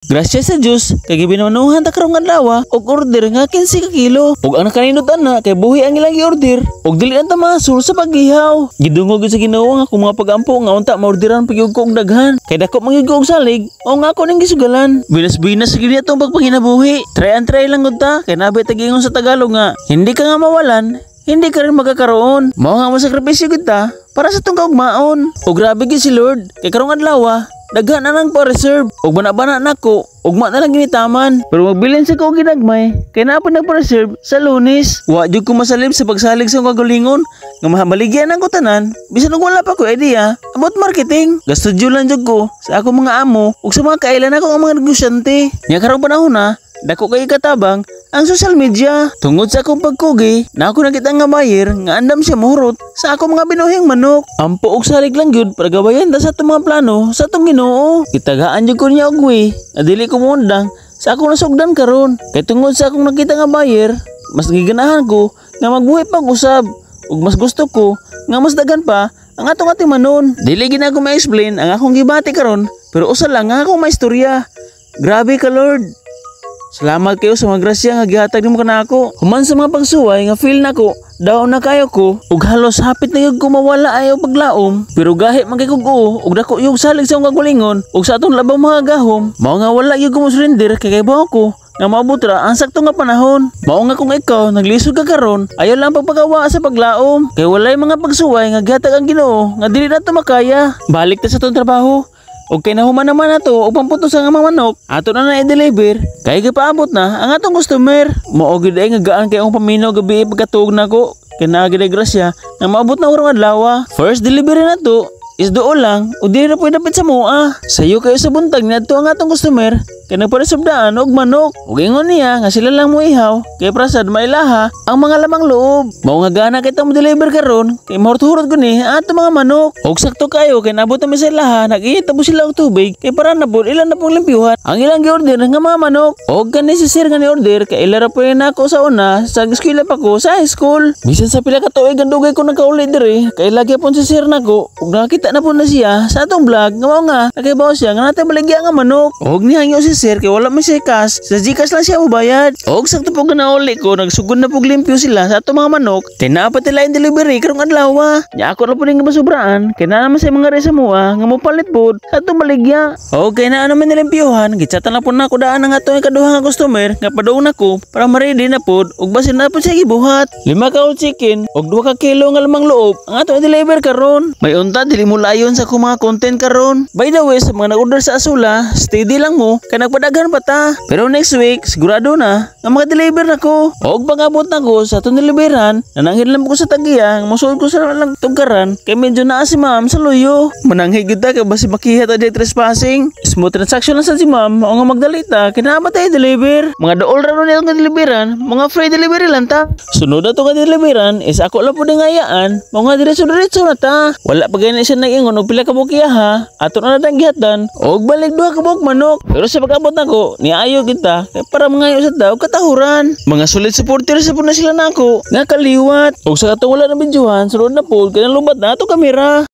Grasya sa Diyos kay gibinanuhan ta karong adlaw og order nga 15 ka kilo. Ug ang nakanindot ana kay buhi ang ilang gi-order ug dili na ta mahasol sa paggihaw. Gidungog gyud sa Ginoo nga akong mga pagampo nga unta maorderan pa gyud ko og daghan. Kay dako man gyud ko og salig o nga ako ning gisugalan. Binas-binas gyud atong pagpanginabuhi. Try and try lang gud ta kay naa bay giingon sa Tagalog nga hindi ka nga mawalan, hindi ka rin magkakaroon. Mao nga mosakripisyo gud ta para sa atong kaugmaon. O grabe gyud si Lord kay karong adlaw daghan na nang pa-reserve. Ug bana-bana nako, ugma na lang ginitaman. Pero magbilin sa ko ginagmay kay naa pa nagpa-reserve sa Lunes. Wa jud ko masalib sa pagsalig sa akong kagalingon nga mabaligyan ang ko tanan bisan og wala pa ko idea about marketing. Gastudyo lang jud ko sa akong mga amo ug sa mga kailan ako nga mga negosyante. Nya karong panahon na dako kay katabang ang social media. Tungod sa akong pagkugi, na ako nakita nga buyer nga andam siya muhurot sa akong mga binuhing manok. Ampo og salig lang gyud para gabayan ta sa atong mga plano sa atong Ginoo. Gitagaan jud ko niya og way nga dili ko muundang sa akong nasugdan karon. Kay tungod sa akong nakita nga buyer, mas giganahan ko nga magbuhi pag usab ug mas gusto ko nga mas daghan pa ang atong atimanon. Dili gid ako ma-explain ang akong gibati karon, pero usa lang ang akong maistorya. Grabe ka, Lord. Salamat kayo sa mga grasya nga gihatag nimo kanako. Human sa mga pagsuway nga feel nako, daw na kayo ko ug halos hapit na gyud ko mawala ayaw paglaom. Pero gahi man kay kog uo ug dako yung salig sa akong kagalingon ug sa atong labang mga gahom, mao nga wala gyud ko mo surrender kay kaybaw ko nga maabot ra ang sakto nga panahon. Mao nga kung ikaw naglisod ka karon, ayaw lang pagpagawa sa paglaom kay walay mga pagsuway nga gihatag ang Ginoo nga dili nato makaya. Balik ta sa atong trabaho. Og kay nahuman naman nato og pamputos ang mga manok, ato na na i-deliver kay gipaabot na ang atong customer. Mao gyud ay nga gaan kay akong paminaw gabi pagkatuog nako kay naa gyud ay grasya nga maabot na karong adlaw. First delivery nato is dool lang o dili na pwede dapit sa mua. Sayo kayo sa buntag niadto ang atong customer kay nagparesobdaan og manok. Ug ingon niya nga sila lang moihaw kay prasad mailaha ang mga lamang loob. Mao nga gana kita mo deliver karon kay mahurot-hurot ko ni ang atong mga manok. Og sakto kayo kay nabot na mi sa ilaha, nag-init na po sila og tubig kay para na po ilan na pong limpyuhan ang ilang gi-order nga mga manok. Og kani si sir nga ni-order kay ila ra po nako sa una sa eskwela pa ko sa high school. Bisan sa pila ka tuig ang dugay ko nagkauli diri kay lagi pon si sir nako ug nakita na po na siya sa atong vlog nga mao nga nakaibaw siya nga natay baligya nga manok. Og nihangyo si sir kay wala man siya cash, sa GCash lang siya mobayad. Og sakto po nauli ko, nagsugod na pug limpyo sila sa atong mga manok kay naa pa tila delivery karong adlaw. Nya ako ra po ning masubraan kay naa naman sa mga resa mua nga mopalit pod sa atong baligya. Og kay naa naman nilimpyuhan, gitsatan na po nako daan ang atong ikaduha nga customer nga padung nako para ma-ready na pod ug basin na pod siya gibuhat. 5 ka whole chicken ug 2 ka kilo nga lamang loob ang atong i-deliver karon. May unta dili mo layon sa akong mga content karon. By the way, sa mga nag-order sa Asula, steady lang mo kay nagpadaghan pa ta. Pero next week, sigurado na nga maka-deliver na ko. Og pag-abot na ko sa atong deliveran, nananghid lang ko sa tagiya, mosuod ko sa lang tugkaran kay medyo naa si ma'am sa luyo. Mananghid gyud ta kay basi makiha ta di trespassing. Smooth transaction lang sa si ma'am, mao nga magdali ta kay naa ba tayo deliver. Mga dool ra ron nga deliveran, mga free delivery lang ta. Sunod na to nga deliveran is ako lang pud ngayaan, mao nga diretso-diretso na ta. Wala pa gani siya nag-ingon og pila ka buok ha, ato na natang gihatan og balik duha ka buok manok. Pero sa pag-abot nako, niayo kita kay para mangayo sa tao katahuran. Mga solid supporter sa pud na sila nako nga kaliwat. Og sa katong wala na videohan, sunod na pod kay nalubat na ato kamera.